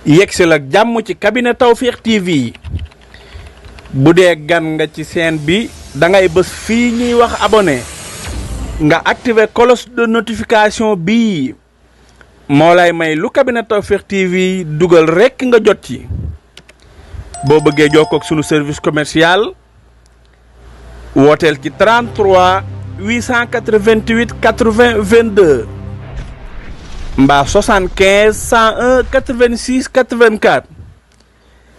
yegsil ak jàmm ci cabinet Tawfekh TV bu dee gan nga ci chaîne bi da ngay bës fii ñuy wax abonné nga activer cloche de notification bii moo lay may lu cabinet Tawfekh TV dugal rekk nga jot ci boo bëggee jokkoo ak sunu service commercial wooteel ci 33 888 80 22 mbaa 75 101 86 84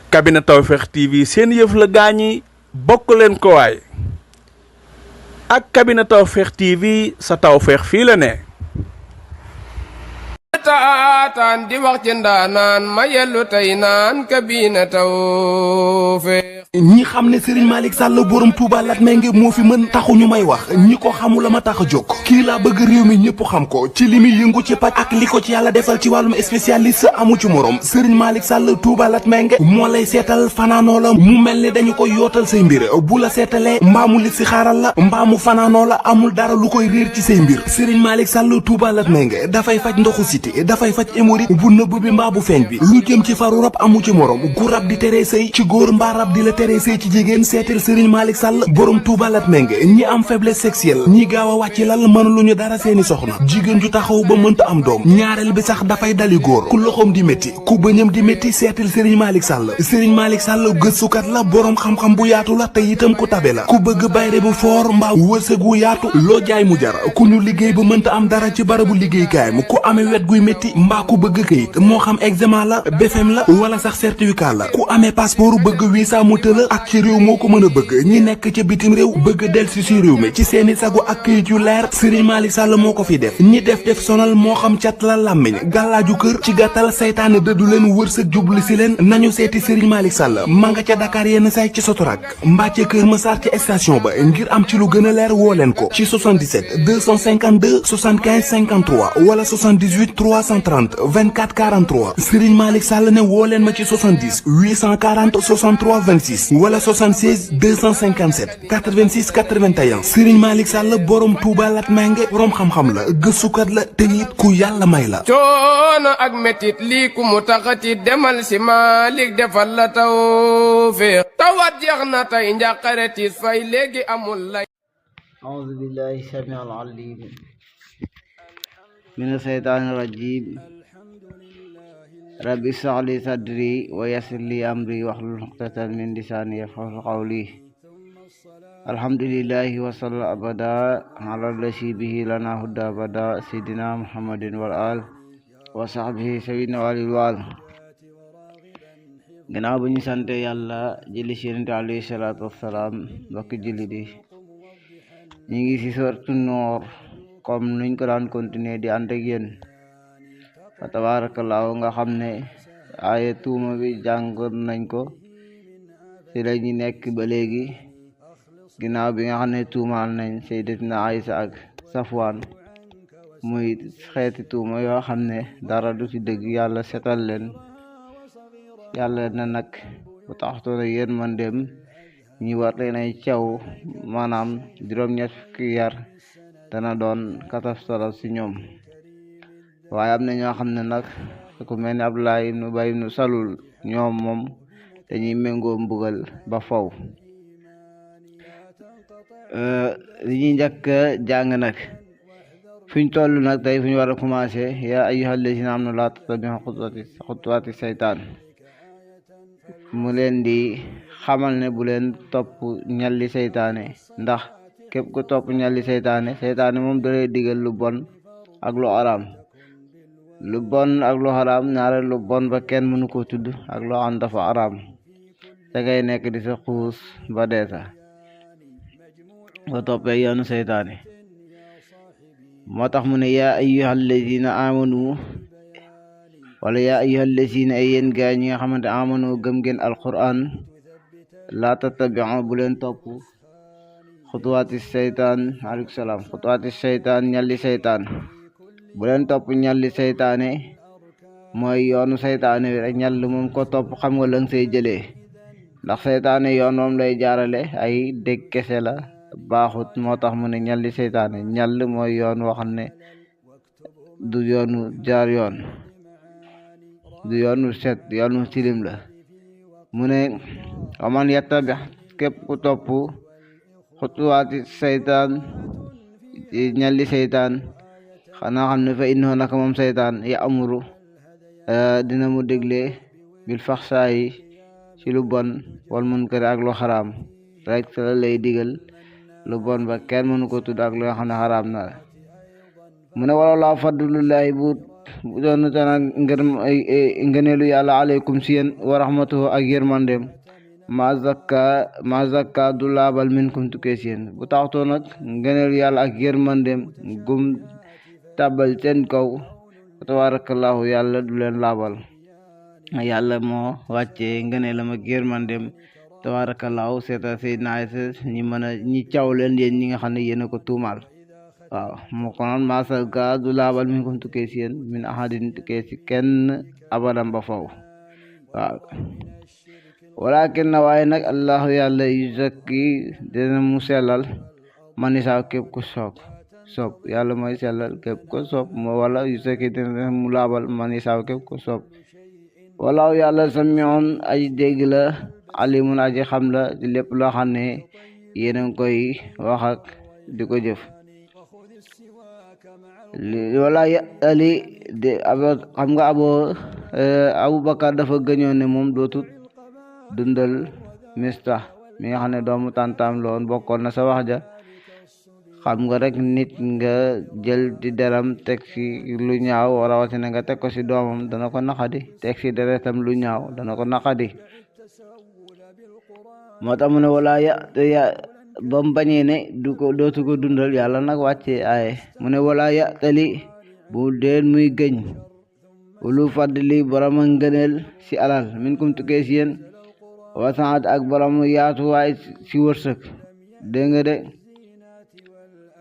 cabinet Tawfekh TV seen yëf la gaañi bokk leen ko waay ak cabinet Tawfekh TV sa tawfeex fii la ne. taataan di wax ci ndaanaan ma yellu tey naan cabinet Tawfekh. ñi xam ne Serigne Malick Sall borom Touba Latmingué moo fi mën taxu ñu may wax ñi ko xamul la ma tax a jóg kii laa bëgg réew mi ñëpp xam ko ci li muy yëngu ci paj ak li ko ci yàlla defal ci wàllum spécialiste amu ci morom Serigne Malick Sall Touba Latmingué moo lay seetal fanaanoo la mu mel ni dañu koy yootal say mbir bu la seetalee mbaamu li si xaaral la mbaamu fanaanoo la amul dara lu koy réer ci say mbir Serigne Malick Sall Touba Latmingué dafay faj ndoxu siti dafay faj hémorroïde bu nëbb bi mbaa bu feeñ bi lu jëm ci faru rab amu ci morom gu rab di teree sëy ci góor mbaa rab di la teree sëy ci jigéen seetal Serigne Malick Sall borom Touba Latmingué ñi am faiblesse sexuelle ñi gaaw a wàcc lal mën lu ñu dara seeni soxna jigéen ju taxaw ba mënta am doom ñaareel bi sax dafay dali góor ku loxoom di métti ku bëñam di métti seetal Serigne Malick Sall Serigne Malick Sall gëstukat la borom xam-xam bu yaatu la te itam ku tabe la ku bëgg bayre bu foor mbaa wërsëg wu yaatu loo jaay mu jar ku ñu liggéey ba mënta am dara ci barabu liggéeykaayam ku amee wet guy métti mbaa ku bëgg këyit moo xam examen la BFEM la wala sax certificat la ku amee passeport bëgg visa mu tëla ak ci réew moo ko mën a bëgg ñi nekk ca bitim réew bëgg delsi si réew mi ci seeni sago ak këyit yu leer Serigne Malick Sall moo ko fi def ñi def sonal moo xam cat la làmmiñ gàllaaju kër ci gàttal saytaane dëddu leen wërsëg jublu si leen nañu seeti Serigne Malick Sall ma nga ca Dakar yenn say ci Sotorak mbaa ca Kër Massar ci station ba ngir am ci lu gën a leer woo leen ko ci 77 252 75 53 wala 78 330 24 43 Serigne Malick Sall ne woo leen ma ci 70 840 63 26 wala 76 257 86 81 Serigne Malick Sall borom Touba Latmingué borom xam-xam la gëstukat la te it ku yàlla may la. coono ak metit lii ku mu taxati demal si Malick defal la Tawfekh tawat jeex na tey njàqare tiis fay léegi amul lay. أعوذ بالله السميع العليم من الشيطان الرجيم رب اشرح لي صدري ويسر لي أمري واحلل عقدة من لساني يفقهوا قولي الحمد لله وصلى أبدا على الذي به لنا هدى أبدا سيدنا محمد والآل وصحبه سيدنا والوال gannaaw bu ñu sante yàlla julli ci Yonent alayhi salaatu wassalaam mbokki julli di ñu ngi ci sortu Noor comme nuñ ko daan continuer di ànd ak yéen fa tabaarakallaahu nga xam ne aaya tuuma bi jàngoon nañ ko ci la ñu nekk ba léegi ginnaaw bi nga xam ne tuumaal nañ Sayyidatina Aysa ak Safwaan muy xeeti tuuma yoo xam ne dara du ci dëgg yàlla setal leen yàlla na nag bu taxtoona yéen man dem ñu war leen ay caw maanaam juróom-ñett fukki yar dana doon catastrophe ci ñoom waaye am na ñoo xam ne nag ku mel ni Abdullah ibn Ubay ibn Salul ñoom moom dañuy méngoo mbugal ba faw li ñuy njëkk jàng nag fuñ toll nag tey fu ñu war a commencé yaa ayyuhal lazina amanu laa tattabi'u xutuwaati saytaan mu leen di xamal ne bu leen topp ñalli seytaane ndax képp ku topp ñalli seytaane moom dalay digal lu bon ak lu araam lu bon ak lu araam ñaare lu bon ba kenn mënu ko tudd ak lu xam dafa araam da ngay nekk di sa xuus ba deesa ba toppee yoonu seytaane moo tax mu ne yaa ayyuhal lazina amanu wala yaa ayyuhal lazina ay yéen gaa ñi nga xamante amanu gëm ngeen alquran laa tattabi'u bu leen topp xutuwaati seytaan aleykum salaam xutuwaati seytaan ñalli seytaan bu leen topp ñalli seytaane mooy yoonu seytaane bi rek ñall moom ko topp xam nga lang say jëlee ndax seytaane yoon moom lay jaarale ay dégg kese la baaxut moo tax mu ne ñalli seytaane ñall mooy yoon waxam ne du yoonu jaar yoon du yoon wu set yoon wu tilim la mu ne waman yattabi képp ku topp xutuwaati seytaan ñalli seytaan xanaa xam ne fa innahu naka moom seytaan ya amuru dina mu dégle bil faxsaayi ci lu bon wal munkari ak lu xaraam rek sa la lay digal lu bon ba kenn mënu ko tudd ak lu nga xam ne xaraam na la mu ne wala laa fadlullahi bu doon tan ak ngëneelu yàlla aleykum si yéen wa rahmatuhu ak yërmandem ma zakka du laabal minkum tukkee si yéen bu taxtoo nag ngëneelu yàlla ak yërmandem gum tàbbal seen kaw tabarakallahu yàlla du leen laabal yàlla moo wàccee ngëneelam ak yërmandem tabarakallahu seeta Seydina Aysa ñi caw leen yéen ñi nga xam ne yéen a ko tuumaal waaw moo ko noon ma zakka du laabal minkum tukkee si yéen min ahadin tukkee si kenn abadan ba faw waaw walakin na waaye nag allahu yàlla yuzakki dina mu sellal man isaa képp ku soob yàlla mooy sellal képp ko soob wala yuzakki dina mu laabal man isaa képp ko soob walaaw yàlla samiun aji dégg la alimun aji xam la ci lépp loo xam ne yéen a ngi koy wax ak di ko jëf wala ali de xam nga Abubakar dafa gëñoon ne moom dootut dundal Mistah mi nga xam ne doomu tàntaam loon bokkoon na sa wax ja xam nga rek nit nga jël di deram teg ci lu ñaaw rawatina nga teg ko ci doomam dana ko naqadi teg ci deretam lu ñaaw dana ko naqadi moo tax mu ne wala ba mu bañee ne dootu ko dundal yàlla nag wàcce aaye mu ne wala tali bu deen muy gëñ ulu fadli borom ngëneel ci alal minkum tukkee ci yéen wasaat ak borom yaatuwaay ci wërsëg dégg nga de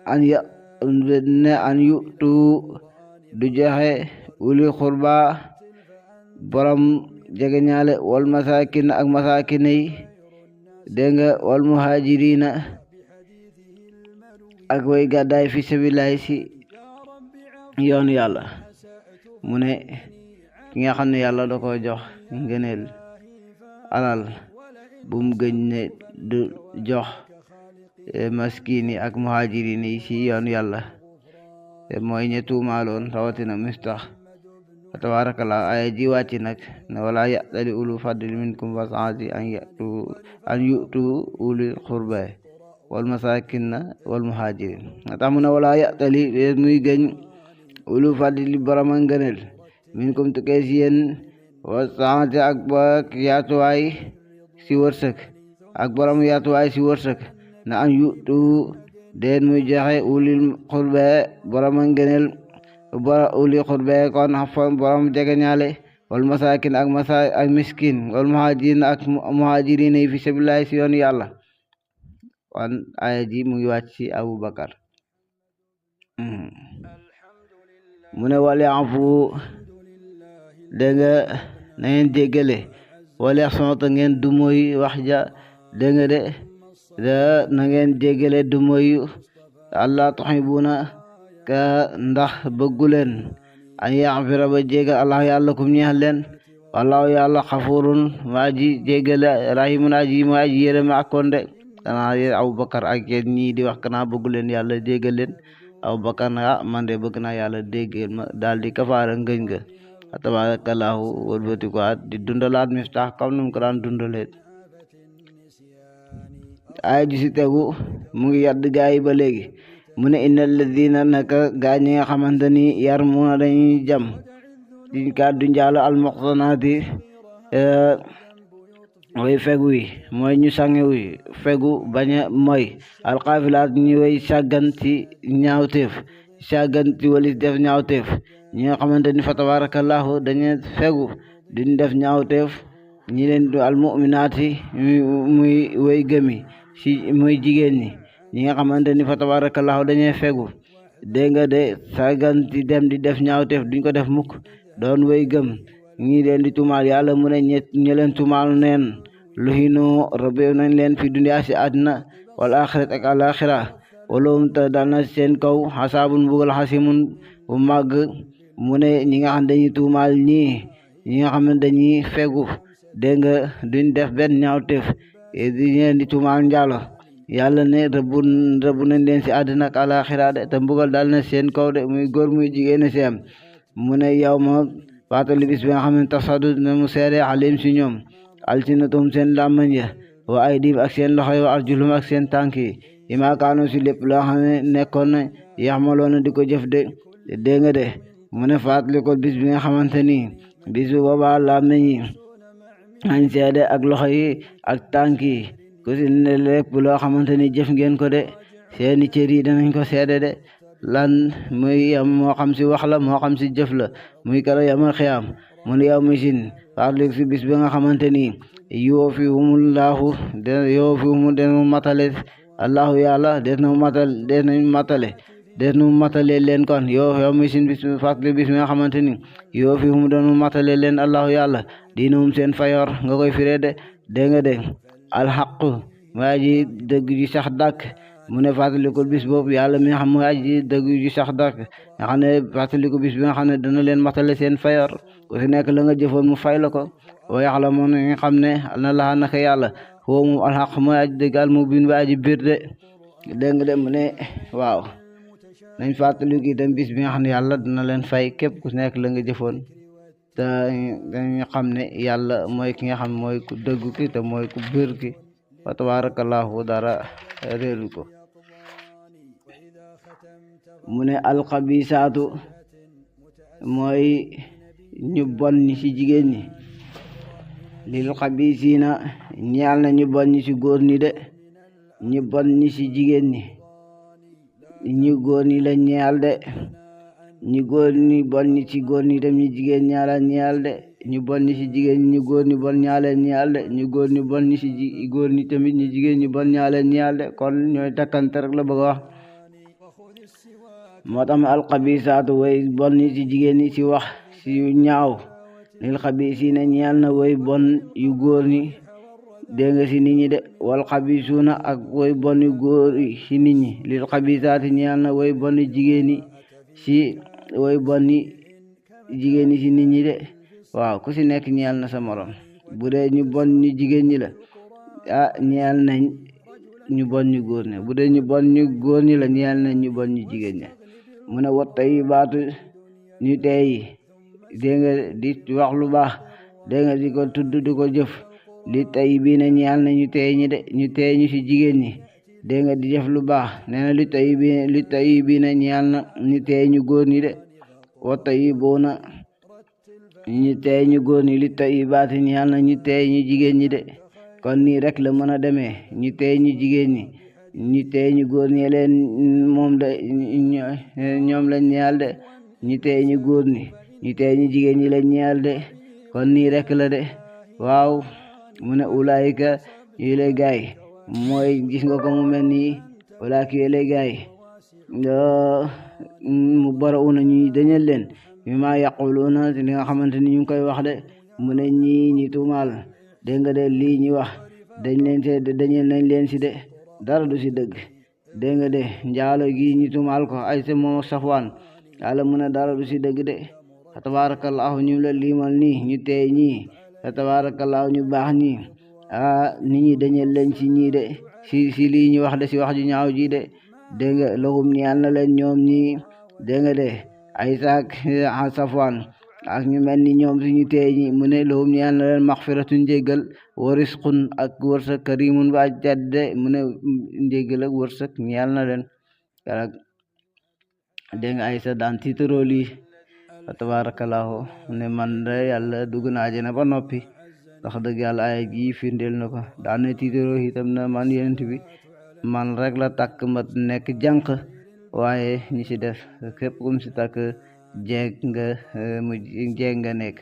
an yu tu du joxe uli xurba borom jegeñaale wal masakin ak masakine yi dégg nga wal muhajirina ak way gàddaay fi sabilillahi ci yoonu yàlla mu ne ki nga xam ne yàlla da ko jox ngëneel alal bu mu gëñ ne du jox maskini ak muhajirin yi ci yoonu yàlla mooy ñe tuumaaloon rawatina Mistah tabarakallah aya ji wàcc nag ne wala ya'tali ulu fadli minkum wasaati an yu'tu uli xurba wal masakin wal muhajirin tax mu ne wala ya'tali muy gëñ ulu fadli borom ngëneel minkum tukkee ci yéen wasaati ak ba yaatuwaay ci wërsëg ak borom yaatuwaay ci wërsëg na an yu'tu deen muy joxe ulil xurba borom ngëneel uli xurba kon xafon borom jegeñaale wal masakin ak miskin wal muhajirin ak muhajirin yi fi sabilillahi ci yoonu yàlla wan aya ji mu ngi wàcc ci Abubakar mu ne wali afu dégg nga na ngeen jéggale wala sonta ngeen du mooy wax ja dégg nga de na ngeen jéggale du mooy Allah tuhibuna ka ndax bëgguleen an yaxfira ba jégal Allah yàlla kum ñeex leen wallahu yàlla xafurun maa ji jéggale rahimun aji maa ji yërëme akkoon de kanaa yéen Abubakar ak yéen ñii di wax kanaa bëgguleen yàlla jégal leen Abubakar na man de bëgg naa yàlla déggal ma daal di kafaara ngëñ nga tabarakallahu wëlbati ko di dundalaat Mistah comme num ko daan dundalee ay ji ci tegu mu ngi yadd gaa yi ba léegi mu ne innal ladina naka gaa ñi nga xamante ni yarmuna dañuy jam di kàddu njaalo almuxsanaati way fegu yi mooy ñu sangewu yi fegu bañ a mooy alxaafilaat ñu way sàggan ci ñaawteef sàggan ci walis def ñaawteef ñi nga xamante ni fa tabarakallahu dañu fegu duñ def ñaawteef ñi leen du almuminaati muy way gëmi ci muy jigéen ñi nga xamante ni fa tabarakallahu dañuy fegu dégg nga de sàggan ci dem di def ñaawteef duñ ko def mukk doon way gëm ñi leen di tumaal yàlla mu ne ñe leen tumaal neen luhinu rabbe nañ leen fi dunya ci àddina wal axirat ak alaxira walum te dal na seen kaw xasaabun mbugal xasimun bu màgg mu ne ñi nga xam dañuy tuumaal ñii ñi nga xam ne dañuy fegu dégg nga duñ def benn ñaawteef di ñeen di tuumaal njaalo yàlla ne rëbb nañ leen si àddina ak alaxira de te mbugal daal na seen kaw de muy góor muy jigéen si am mu ne yow ma fàttali bis bi nga xam ne tasadu na mu seede alim si ñoom alsinatum seen làmmañ ya wa aydim ak seen loxo yi wa arjulum ak seen tànk yi ima kaanu si lépp loo xam ne nekkoon na yaxmaloona di ko jëf de dégg nga de mu ne fàttali ko bis bi nga xamante ni bis bu boobaa làmmañ yi añ seede ak loxo yi ak tànk yi ku si ne lépp loo xamante ni jëf ngeen ko de seeni cër yi danañ ko seede de lan muy yam moo xam si wax la moo xam si jëf la muy kala yamal xiyaam mu ne yow misin fàttali si bis bi nga xamante ni yoo fi humullahu denu matale allahu yàlla des nu matale leen kon yow misin bis fàttali bis bi nga xamante ni yoo fi humu denu matale leen allahu yàlla diinahum seen fayoor nga koy firee de dégg nga de alxaqu mooy aji dëgg ji sax dàkk mu ne fàttalikul bis boobu yàlla mi nga xam mooy aji dëgg ji sax dàkk nga xam ne fàttaliku bis bi nga xam ne dana leen matale seen fayoor ku si nekk la nga jëfoon mu fay la ko wa yaxlamoon nga xam ne na laa naka yàlla foo moom alxaq mooy aji dëgg al mu bin ba aji biir de dégg nga de mu ne waaw nañ fàttaliku itam bis bi nga xam ne yàlla dina leen fay képp ku si nekk la nga jëfoon te dañu xam ne yàlla mooy ki nga xam mooy ku dëggu ki te mooy ku biir ki wa tabarakallahu dara réeru ko mu ne alxabisaatu mooy ñu bon ñi ci jigéen ñi lil xabisiina ñeel na ñu bon ñi ci góor ñi de ñu bon ñi ci jigéen ñi ñu góor ñi la ñeel de ñu góor ñi bon ñi ci góor ñi tam ñu jigéen ñaala ñeel de ñu bon ñi ci jigéen ñi ñu góor ñi bon ñaale ñeel de ñu góor ñi bon ñi ci góor ñi tamit ñu jigéen ñi bon ñaale ñeel de kon ñooy takkante rek la bëgg a wax moo tax ma alxabisaatu way bon ñi ci jigéen ñi ci wax ci ñaaw lil xabisiina ñeel na way bon yu góor ñi dégg nga ci nit ñi de wal xabisuuna ak way bon yu góor yi ci nit ñi lil xabisaati ñeel na way bon jigéen ñi ci way bon jigéen ñi ci nit ñi de waaw ku ci nekk ñeel na sa morom bu dee ñu bon ñu jigéen ñi la ñeel nañ ñu bon ñu góor ñi bu dee ñu bon ñu góor ñi la ñeel nañ ñu bon ñu jigéen ñi mu ne wat tey baatu ñu teey dégg nga di wax lu baax dégg nga di ko tudd di ko jëf li tey bii ne ñeel na ñu teey ñi de ñu teey ñu ci jigéen ñi dégg nga di jëf lu baax nee na li tey bii ne ñeel na ñu teey ñu góor ñi de wat tey boona ñu teey ñu góor ñi li tey baati ñeel na ñu teey ñu jigéen ñi de kon nii rek la mën a demee ñu teey ñu jigéen ñi ñu teey ñu góor ñi leen moom de ñoom la ñeel de ñu teey ñu góor ñi ñu teey ñu jigéen ñi la ñeel de kon nii rek la de waaw mu ne ulaayika yu lay gaay mooy gis nga ko mu mel nii ulaayika yu lay gaay mu bara una ñuy dañal leen mi ma yaquluuna li nga xamante ni ñu ngi koy wax de mu ne ñii ñi tuumaal dégg nga de lii ñi wax dañeel nañ leen si de dara du si dëgg dégg nga de njaalo gi ñi tuumaal ko ay sa moom Safwaan yàlla mu ne dara du si dëgg de fa tabarakallahu ñu la liimal nii ñu teey ñii fa tabarakallahu ñu baax ñii nit ñi dañeel leen si ñii de si lii ñu wax de si wax ju ñaaw ji de dégg nga lahum ñeel na leen ñoom ñii dégg nga de ay saak Safwaan ak ñu mel ni ñoom suñu teey ñi mu ne lahum ñeel na leen maxfiratun njéggal wa risqun ak wërsëg karimun ba jadde mu ne njéggal ak wërsëg ñeel na leen karak dégg nga ay sa daan tiitaroo lii fa tabarakallahu ne man de yàlla dugg naa àjjana ba noppi ndax dëgg yàlla ay ji firndeel na ko daan ne tiitaroo itam na man yenent bi man rek la takk ma nekk jànq waaye ñi ci def képp kum ci takk jeeg nga nekk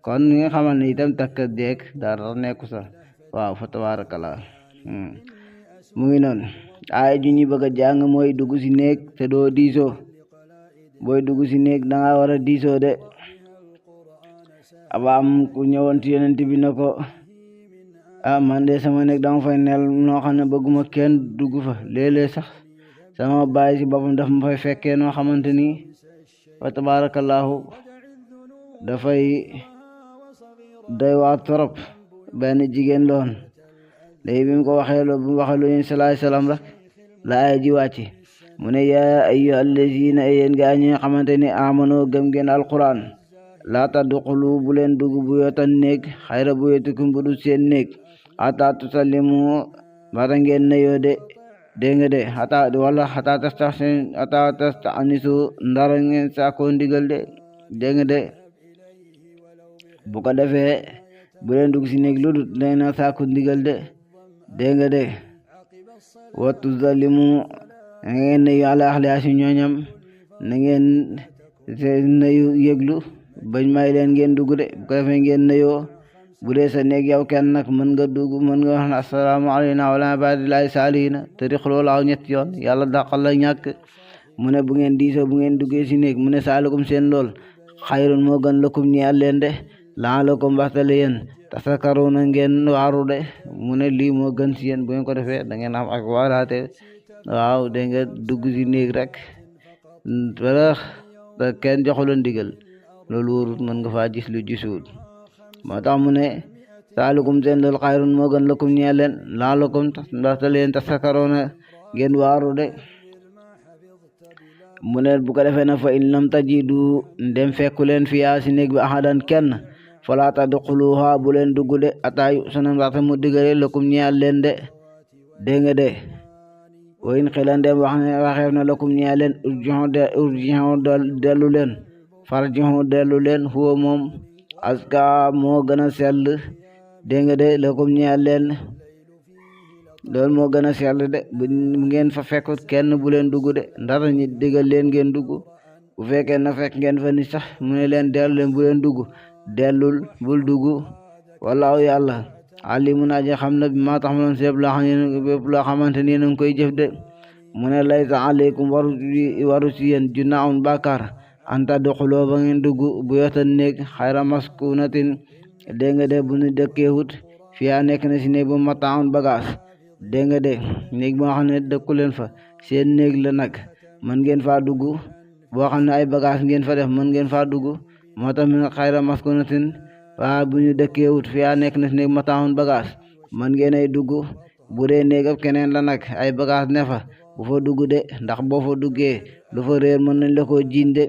kon ñi nga xamal ne itam takk jeeg dara nekku sax waaw fa tabarakallah mu ngi noonu aaya ju ñu bëgg a jàng mooy dugg ci néeg te doo diisoo booy dugg ci néeg danga war a diisoo de aba am ku ñëwoon ci yonent bi ne ko man de sama néeg dama fay neel noo xam ne bëgguma kenn dugg fa léeg-léeg sax sama baay ci boppam daf ma fay fekkee noo xamante ni fa tabarakallahu dafay doy waar torop benn jigéen loon léegi bi mu ko waxee lu yéen salaay salaam rek la ay ji wàcc mu ne yaa ayyuha allazina yéen gaa ñi nga xamante ni amanoo gëm ngeen alquran laa tadxulu bu leen dugg bu yotan néeg xayra bu yotikum bu du seen néeg ata tusallimu mata ngeen nayoo de dégg nga de ata tastanisu ndara ngeen saakoo ndigal de dégg nga de bu ko defee bu leen dugg si néeg lu dul na saako ndigal de dégg nga de wa tuzalimu na ngeen nayu ala axliyaasi ñooñam na ngeen nayu yëglu bañ may leen ngeen dugg de bu ko defee ngeen nayoo bu dee sa néeg yow kenn nag mën nga dugg mën nga wax ne assalaamu alayna wa ala ibadillahi saalihiina te di xuloo laaw ñetti yoon yàlla dàqal la ñàkk mu ne bu ngeen diisoo bu ngeen duggee si néeg mu ne saalikum seen lool xayrun moo gën lakum ñeel leen de laalakum baxtale yéen tasakaruuna ngeen waaru de mu ne lii moo gën si yéen bu ngeen ko defee da ngeen am ak waaraate waaw da nga dugg si néeg rek wala kenn joxu la ndigal loolu wóorut mën nga faa gis lu gisuwul moo tax mu ne saalikum seen lool xayrun moo gën lakum ñeel leen laalakum baxtale yéen tasakaruuna ngeen waaru de mu ne bu ko defee na fa in lam tajidu ndem fekku leen fiyaa si néeg bi ahadan kenn falaa tadxuluha bu leen dugg de ataayu sunan waxta mu digale lakum ñeel leen de dégg nga de wa in xila ndem waxeef na lakum ñeel leen urji'u dellu leen farji'u dellu leen huwa moom aska moo gën a sell dégg nga de lakum ñeel leen loolu moo gën a sell de bu ngeen fa fekkut kenn bu leen dugg de ndara ñi digal leen ngeen dugg bu fekkee na fekk ngeen fa ni sax mu ne leen dellu leen bu leen dugg dellul bul dugg wallaahu yàlla alimun aji xam na bi maa tax ma doon bépp loo xamante ni yéen koy jëf de mu ne laysa aleykum waru si yéen junaahun bàkkaar an tadxuloo ba ngeen dugg bu yotan néeg xayra maskunatin dégg nga de bu ñu dëkkeewut fiyaa nekk na si néeg bu mataawun bagage dégg nga de néeg boo xam ne dëkku leen fa seen néeg la nag mën ngeen faa dugg boo xam ne ay bagage ngeen fa def mën ngeen faa dugg moo tax mi nga xayra maskunatin waa bu ñu dëkkeewut fiyaa nekk na si néeg mataawun bagage mën ngeen ay dugg bu dee néeg ab keneen la nag ay bagage ne fa bu fa dugg de ndax boo fa duggee lu fa réer mën nañ la koo jiin de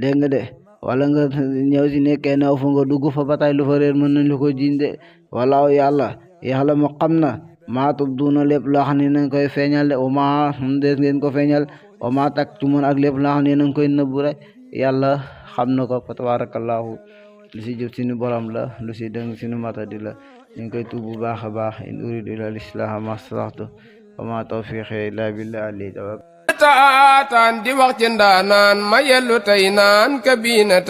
dégg nga de wala nga ñëw si nekkee naw fa nga dugg fa ba tey lu fa réer mën nañ la koo jiin de walaaw yàlla yàlla mu xam na maa tubduuna lépp loo xam ne nañ koy feeñal de maa des ngeen ko feeñal wa maa taktumun ak lépp loo xam ne nañ koy nëbbu rek yàlla xam na ko fa tabarakallahu lu si jëf suñu borom la lu si dëng suñu matadi la ñu ngi koy tuub bu baax a baax in uridu illa al-islaha ma stata'tu wa ma tawfiqi illa billahi alayhi tawakkal taataan di wax ci ndaanaan ma yellu tey naan kabina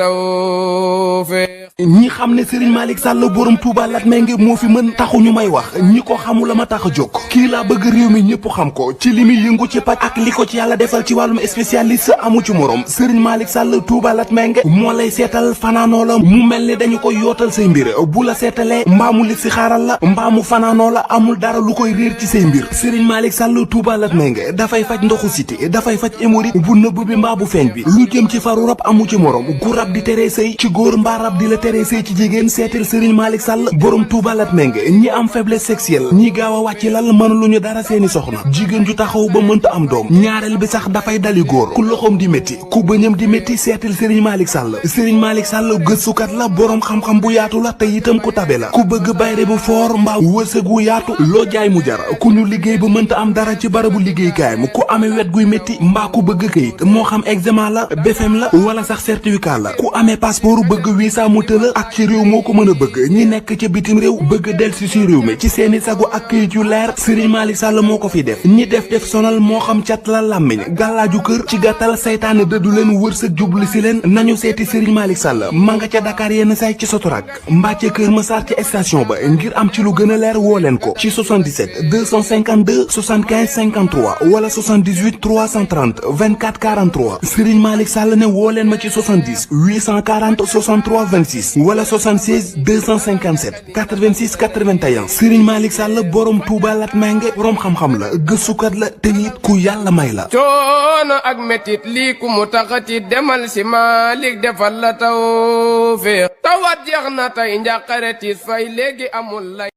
tawfiq ñi xam ne Serigne Malick Sall borom Touba Latmingué moo fi mën taxu ñu may wax ñi ko xamul la ma tax a jóg kii laa bëgg réew mi ñëpp xam ko ci li muy yëngu ci paj ak li ko ci yàlla defal ci wàllum spécialiste amu ci morom Serigne Malick Sall Touba Latmingué moo lay seetal fanaanoo la mu mel ni dañu koy yootal say mbir bu la seetalee mbaamu li si xaaral la mbaamu fanaanoo la amul dara lu koy réer ci say mbir Serigne Malick Sall Touba Latmingué dafay faj ndoxu siti dafay faj hémorroïde bu nëbb bi mbaa bu feeñ bi lu jëm ci faru rab amu ci morom ku rab di teree sëy ci góor mbaa rab di la teree sëy ci jigéen seetal Serigne Malick Sall borom Touba Latmingué ñi am faiblesse sexuelle ñi gaaw a wàcc lal mënuluñu dara seeni soxna jigéen ju taxaw ba mënta am doom ñaareel bi sax dafay dali góor ku loxoom di métti ku bëñam di métti seetal Serigne Malick Sall Serigne Malick Sall gëstukat la borom xam-xam bu yaatu la te itam ku tabe la ku bëgg bayre bu foor mbaa wërsëg wu yaatu loo jaay mu jar ku ñu liggéey ba mënta am dara ci barabu liggéeykaayam ku amee wet guy métti mbaa ku bëgg kayit moo xam examen la BFEM la wala sax certificat la ku amee passeport bëgg visa mu tëla ak ci réew moo ko mën a bëgg ñi nekk ca bitim réew bëgg delsi si réew mi ci seeni sago ak kayit yu leer Serigne Malick Sall moo ko fi def ñi def sonal moo xam cat la làmmiñ gàllaaju kër ci gàttal saytaane dëddu leen wërsëg jublu si leen nañu seeti Serigne Malick Sall ma nga ca Dakar yenn say ci Sotorak mbaa ca Kër Massar ci station ba ngir am ci lu gën a leer woo leen ko ci 77 252 75 53 wala 78 330 24 43 Serigne Malick Sall ne woo leen ma ci 70 840 63 26 86 wala 76 257 86 81 Serigne Malick Sall borom Touba Latmingué borom xam-xam la gëstukat la te it ku yàlla may la. coono ak metit lii ku mu taxati demal si Malick defal la tawfeex tawat jeex na tey njàqare tiis fay léegi amul lay.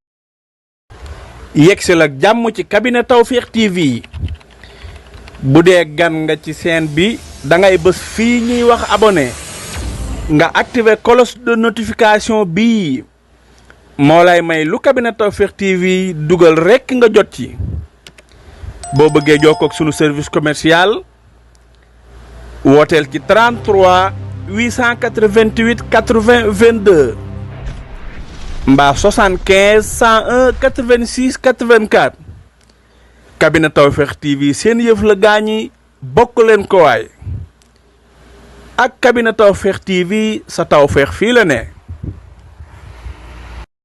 yegsil ak jàmm ci cabinet Tawfekh TV bu dee gan nga ci chaîne bi da ngay bës fii ñuy wax abonné nga activer cloche de notification bii moo lay may lu cabinet Tawfekh TV dugal rekk nga jot ci boo bëggee jokkoo ak sunu service commercial wooteel ci 33 888 80 22 mbaa 75 101 86 84 cabinet Tawfekh TV seen yëf la gaañi bokk leen ko waay ak cabinet Tawfekh TV sa tawfeex fii la ne